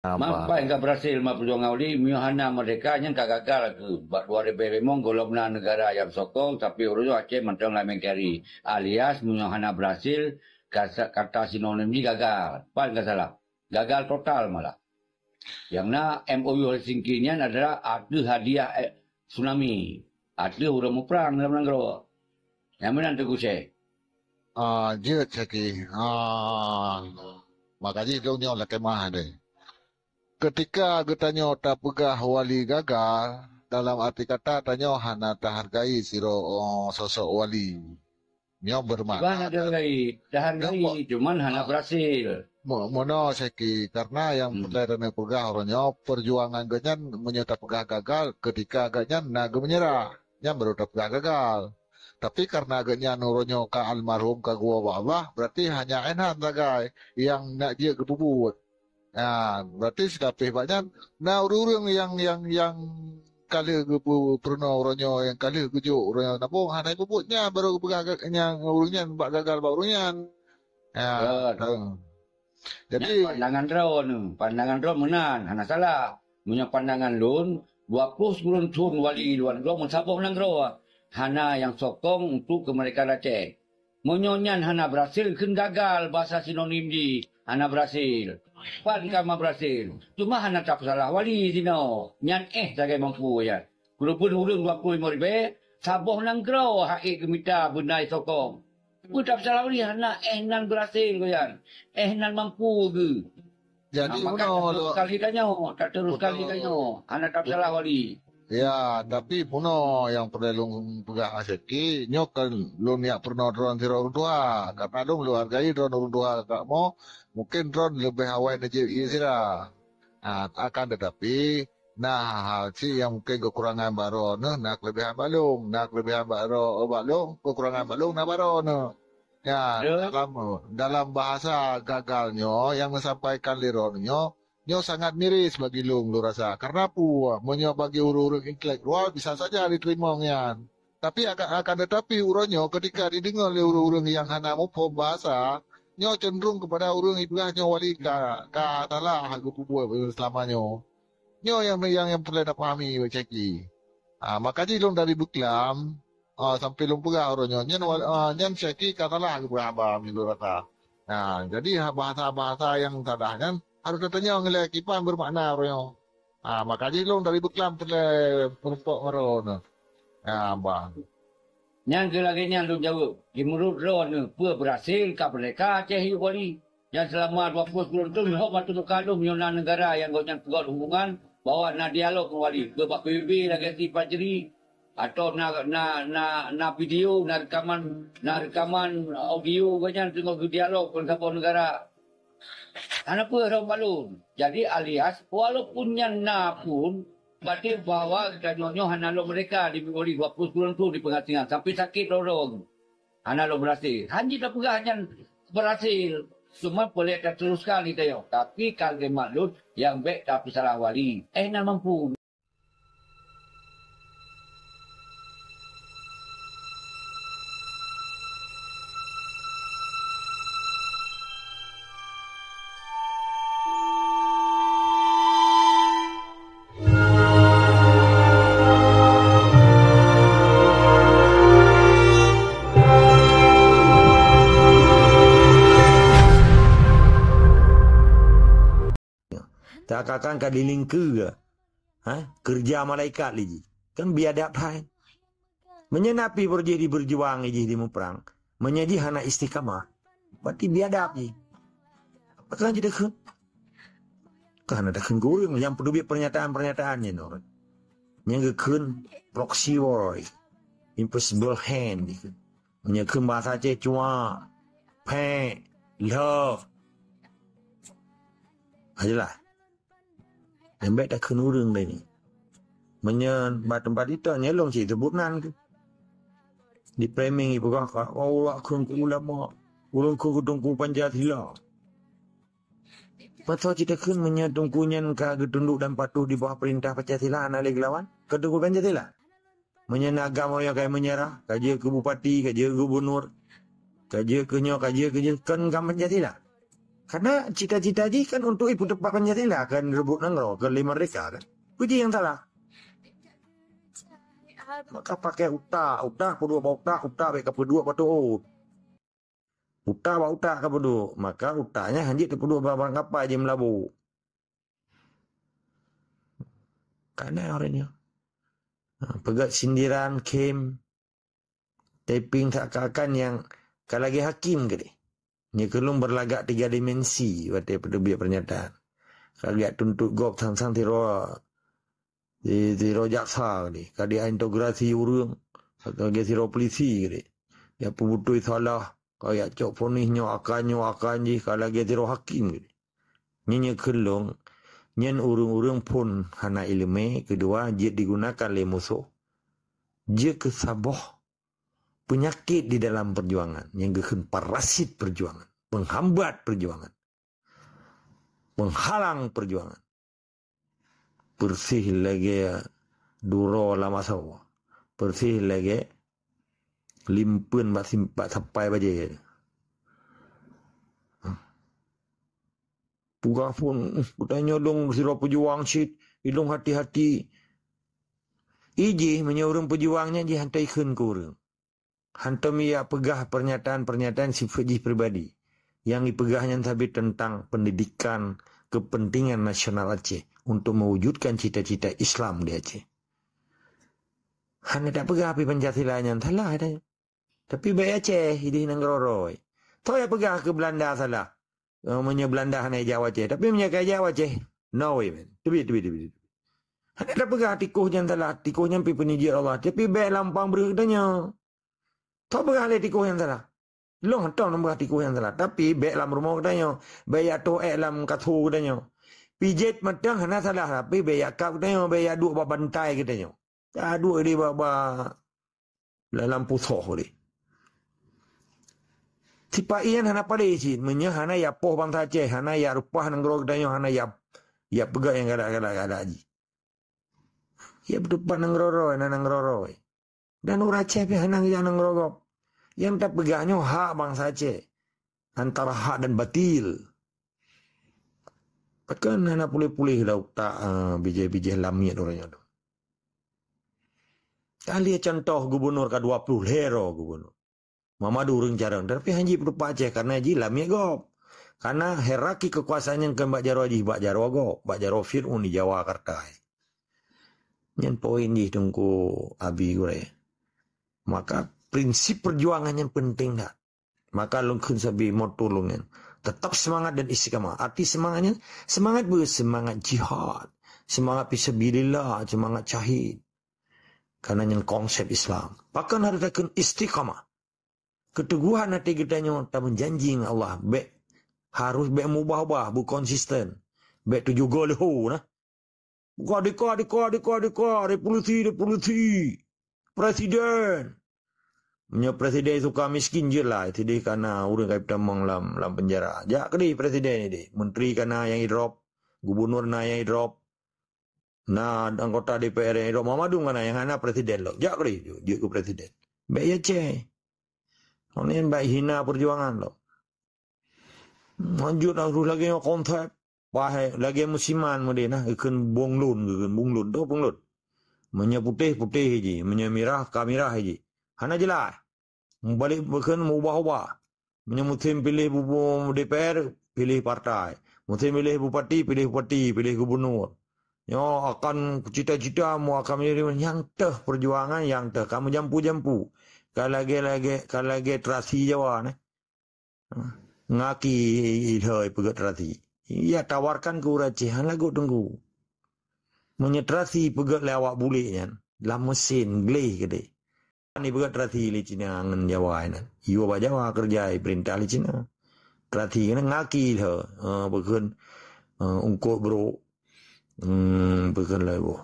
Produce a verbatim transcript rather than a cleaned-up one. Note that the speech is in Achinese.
Mampai ka berhasil ma peujuangan Wali, meunyoe hana merdeka nyan ka gagal keuh. Bak dua ribèe limong gohlom na negara nyang sokong, tapi uroe nyoe Aceh mantong lam N K R I. Alias meunyoe hana berhasil, kasa-, kata sinonim jih gagal. Pan ka salah. Gagal total malah. Nyang na M O U Helsinki nyan adalah ateueh hadiah, eh, tsunami. Ateueh ureueng muprang dalam nanggroe. Nyang meunan Teungku Syeh. Ah, jeuet Syaki. Ah, maka jih lôn nyoe lakèe meu'ah deh. Ketika geutanyoe tapeugah wali gagal, dalam arti kata tanyoe hana tahargai sidroe, oh, sosok wali. Nyoe bermakna Bah tahargai, tahargai, Nampak? Cuman hana Ah. berhasil. Mo-, mono Syaki, karena nyang Hmm. peureulèe tapeugah uroe nyoe, perjuangan geuhnyan meunyoe tapeugah gagal, ketika geuhnyan na geumeunyeurah. Nyan baru tapeugah gagal. Tapi karena geuhnyan uroe nyoe ka almarhum, ka geuwoe bak Allah, berarti hanya éh nan sagai nyang nak jeuet geupeubuet. Ha, berarti seulapeh bak nyan, na ureueng-ureueng nyang, nyang, nyang ka lheueh geupeu-, peurunoe uroe nyoe, nyang ka lheueh geujok uroe nyoe, nabong hana geupeubuet, nyan baru geupeugah ga-, nyang ureueng nyan bak gagal bak ureueng nyan. Ha, Ya, ha. Jadi, Nyan pandangan droeneuh, pandangan droeneuh meunan, hana salah. Meunyoe pandangan lôn, dua ploh sikureueng thon wali luwa nanggroe meusaboh nanggroe, hana nyang sokong untuk keumeurdekaan Aceh. Meunyoe nyan hana berhasil, kheun gagal, bahasa sinonim jih hana berhasil. Pat ka ma berhasil. Cuma hana tapeusalah wali sinoe. Nyan éh sagai mampu nyan. Keureubeuen ureueng dua ploh limong ribèe, saboh nanggroe hana ék geumita beuna sokong. Peue tapeusalah wali, hana éh nan berhasil geuhnyan. Éh nan mampu geuh. Jadi, Nah, maka bunoe tak terus lo-, kali tanyoe, tak terus kali bunoe. tanyoe. Hana tapeusalah wali. Ya, tapi bunoe nyang peureulèe lôn peugah Syaki, nyoe kan lôn jak peurunoe droen sidroe ureueng tuha. Karena lôn, lôn hargai droen ureueng tuha kamoe, mungkin droen leubeh awai neujeuet ie sira. Ha, akan tetapi, na hal-hal cit nyang mungkin keukurangan bak droeneuh, na keuleubehan bak lôn, na keuleubehan bak droe-, bak lôn, keukurangan bak lôn na bak droeneuh. Ya, Betul. dalam, dalam bahasa gagal nyoe nyang disampaikan lé droeneuh nyoe, nyoe sangat miris bagi lôn, lôn rasa. Karena peue? Meunyoe bagi ureueng-ureueng intelektual bisa saja jiteurimong nyan. Tapi akan, akan tetapi uroe nyoe ketika jideungoe lé ureueng-ureueng nyang hana muphom bahasa, nyoe cenderung keupada ureueng jipeugah nyoe wali ka, ka salah geupeubuet seulama nyoe. Nyoe nyang, nyang, nyang peureulèe tapahami bak Syaki. Ah, maka jih lôn dari beuklam, ah, sampai lôn peugah uroe nyoe, nyan wa-, ah, nyan Syaki ka salah geupeugah haba meunurot lôn rasa. Ah, jadi ha-, bahasa-bahasa nyang salah nyan harôh tatanyong lé kiban bermakna uroe nyoe. Ah, maka jih lôn dari beuklam peureulèe meurumpok ngon droeneuh. Ah, bah. Nyang keu lagèe nyan lôn jaweueb, di meunurot droeneuh peue beurhasil ka meurdeka Aceh yue wali? Nyang seulama dua ploh sikureueng thon lhok ateueh muka lôn, meunyoe na neugara nyang gobnyan peugöt hubungan bahwa na dialog ngon wali, keu bak P B B lagèe si Fajri, atau na, na, na, na video, na reukaman, na reukaman audio gobnyan teungoh geudialog ngon saboh neugara. Hana peue rhom bak lôn. Jadi alias, walaupun nyan na pun, berarti bahwa geutanyoe nyoe hana lôn meurdeka di Mimori dua ploh sikureueng thon di peungasingan, sampai sakét droe-droe. Hana lôn beurhasil. Han jeuet tapeugah nyan beurhasil. Cuma peureulèe tateruskan di tanyoe. Tapi ka lagèe mat lôn nyang bèk tapeusalah wali. Eh, na mampu. Takakang ka dilingkeue, ha? Keureuja malaikat lé jih. Kan biadab hai. Meunyoe na pih beurjih di beurjuang, jih di muprang, meunyoe jih hana istiqamah, berarti biadab jih. Pakon jih takheun? Ka hana takheun keu ureueng nyang peuteubiet pernyataan-pernyataan nyan, ureueng nyang geukheun proxy war, invisible hand jih. Meunyoe kheun bahasa Aceh, cuak, phèk, lheueh. Ka jeulaih. Nyang bèk takheun ureueng lagèe nyan. Meunyoe bak teumpat ito, nyan lôn cit seubut nan keuh. Di framing jipeugah ka, oh, ulôn kheun keu ulama, ulôn kheun keu Teungku Pancasila. Masa cit takheun meunyoe Teungku nyan ka geutundok dan patuh di bawah peurintah Pancasila, hana lé geulawan, ka Teungku Pancasila. Meunyoe na GAM nyang ka meunyeurah, ka jeuet keu bupati, ka jeuet keu gubunur, ka jeuet keu nyoe, ka jeuet keu jih, kon GAM Pancasila. Karena cita-cita jih kan untuk ipeuteupat Pancasila, kan rebut nanggroe, kan lé merdeka kan. Peue jih nyang salah? Maka pakai utak, utak peuduek bak utak, utak bèk kapeuduek bak tuot. Utak bak utak kapeuduek, maka utak nyan hanjeuet teupeuduek bak barang kapai jimeulabu. Kana ureueng nyoe. Ha, peugah sindiran, khém, typing seakan-akan nyang ka lagèe hakim keudéh. Nyoe keuh lôn berlagak tiga dimensi watèe peuteubiet pernyataan. Ka geujak tuntot gob sang-sang sidroe, si-, sidroe jaksa keudéh. Ka diinterogasi ureueng, ka lagèe sidroe polisi keudéh. Jak peubeutôi salah, ka jak cok vonis nyoe akan nyoe akan jih, ka lagèe sidroe hakim keudéh. Nyoe, nyoe keuh lôn, nyan ureueng-ureueng phôn hana ileumèe, keudua jeuet digunakan lé musoh. Jeuet keu saboh peunyakét di dalam peujuangan, nyang geukheun parasit peujuangan, penghambat peujuangan, penghalang peujuangan. Peureusih lagèe duroe lam asoe, peureusih lagèe limpeuen bak sim-, bak sapai bajèe. Peugah phôn, "Geutanyoe lôn sidroe peujuang cit, ilôn hati-hati." Ijih meunyoe ureueng peujuang nyan jih hantom ikheun keu ureueng. Hantom ijak peugah pernyataan-pernyataan sifeuet jih pribadi. Nyang ipeugah nyan sabé teuntang pendidikan kepentingan nasional Aceh untuk mewujudkan cita-cita Islam di Aceh. Hana tapeugah pih Pancasila nyan salah, katanya. Tapi bèk Aceh, idéh nanggroe roe. Toh ya peugah keu Belanda salah. Eh, meunyoe Belanda hana ijak u Aceh. Tapi meunyoe ka ijak u Aceh, no way, man. Teubiet, teubiet, teubiet. Hana tapeugah tikoh nyan salah. Tikoh nyan pih peunijeuet Allah. Tapi bèk lampang breuh geutanyoe. Toh peugah lé tikoh nyan salah. Lôn hantom lôn peugah tikoh nyan salah. Tapi bèk lam rumoh geutanyoe. Bèk jak toh èk lam kaso geutanyoe. Pijet mantong hana salah. Tapi bèk jak kab geutanyoe. Bèk jak duek bak bantai geutanyoe. Jak duek di bak, bak lam pusoh deh. Sipa-i nyan hana paleng cit, meunyoe hana ya poh bansa Aceh, hana ya reupah nanggroe geutanyoe, hana ya, ya peugah nyang galak-galak jih. Ya beuteupat nanggroe roe, na nanggroe roe. Dan ureueng Aceh pih hana geujak nanggroe gob. Nyang tapeugah nyoe hak bansa Aceh. Antara hak dan batil. Pakon hana puléh-puléh lam utak, eh, bijéh-bijéh lamiet ureueng nyoe. Ka lheueh contoh gubunur ka dua ploh lhèe droe gubunur. Mamadu ureueng carông, tapi hana jipeutupat Aceh karena jih lamiet gob. Karena hierarki kekuasaan nyan kon bak jaroe jih, bak jaroe gob, bak jaroe Fir'aun di Jawa Karta. Nyan poin jih Teungku Abi gurèe. Maka prinsip perjuangan nyan penting that. Maka lôn kheun sabe moto lôn nyan. Tetap semangat dan istiqamah. Arti semangat nyan, semangat beu, semangat jihad. Semangat fisabilillah, semangat syahid. Karena nyan konsep Islam. Pakon harus takheun istiqamah. Keteguhan até geutanyoe tameujanji ngon Allah. Bèk harus bèk mubah-ubah, beu konsisten. Bèk tujoh goe leuho nah. Buka deka, deka, deka, deka, revolusi, revolusi. Presiden. Meunyoe presiden suka miskin jeuet lah, sideh kana ureueng ka itamong lam, lam penjara. Jak keudeh presiden ideh. Menteri kana nyang idrop, gubunur na nyang idrop. Na anggota D P R nyang idrop, mamadu kana nyang hana presiden lom. Jak keudeh jeuet keu presiden. Bèk ya ceh. Hana bèk hina perjuangan lom. Lanjut harus lagèe nyoe konsep. Wahai, lagèe musiman meudeh nah, geukheun bông lôn, geukheun bông lôn, toh bông lôn. Meunyoe putéh, putéh jih, meunyoe mirah, ka mirah jih. Hana jeulaih. Meubalek geukheun meubah-ubah. Meunyoe musém piléh bu-, bu-, D P R, piléh partai. Musém piléh bupati, piléh bupati, piléh gubunur. Nyoe akan cita-cita mu akan menjadi nyang teuh perjuangan nyang teuh. Ka meujampu-jampu. Ka lagèe-lagèe, ka lagèe terasi Jawa nah. Ngaki ilhoi peugöt terasi. Ya tawarkan keu ureueng Aceh, han lagot teungku. Meunyoe terasi peugöt lé awak bulek nyan, lam mesin gleh keudeh. Ni peugöt terasi lé Cina ngon Jawa nyan. Yue bak Jawa keureuja, ipeurintah lé Cina. Terasi nyan ngaki ilhoi, eh, peukheun, eh, ungkot brok. Hmm, peukheun lagèe boh.